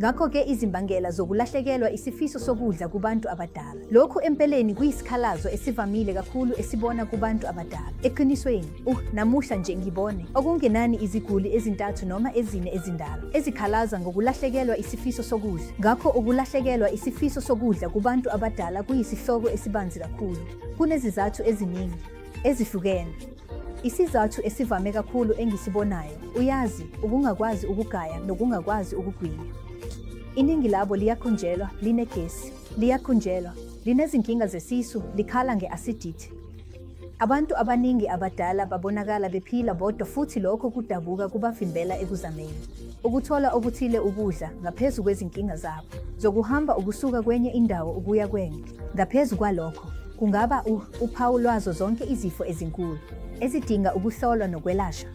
Ngakho-ke izimbangela zokulahlekelwa isifiso sokudla kubantu abadala. Lokhu empeleni kuyisikhalazo esivamile kakhulu esibona kubantu abadala. Eqinisweni, namuhla nje ngibone okungenani iziguli ezintathu noma ezine ezindala ezikhalaza ngokulahlekelwa isifiso sokudla. Ngakho ukulahlekelwa isifiso sokudla kubantu abadala kuyisihloko esibanzi kakhulu. Kunezizathu eziningi ezihlukene. Isizathu esivame kakhulu engisibonayo, uyazi, ukungakwazi ukugaya nokungakwazi ukugwinya. Iningi labo liyakhunjelwa, linegesi, liyakhunjelwa, linezinkinga zesisu, likhala nge-acidity. Abantu abaningi abadala babonakala bephila bodwa futhi lokho kudabuka kubavimbela ekuzameni ukuthola okuthile ukudla ngaphezu kwezinkinga zabo zokuhamba ukusuka kwenye indawo ukuya kwenye. Ngaphezu kwalokho, kungaba uphawu lwazo zonke izifo ezinkulu ezidinga ukuhlolwa nokwelashwa.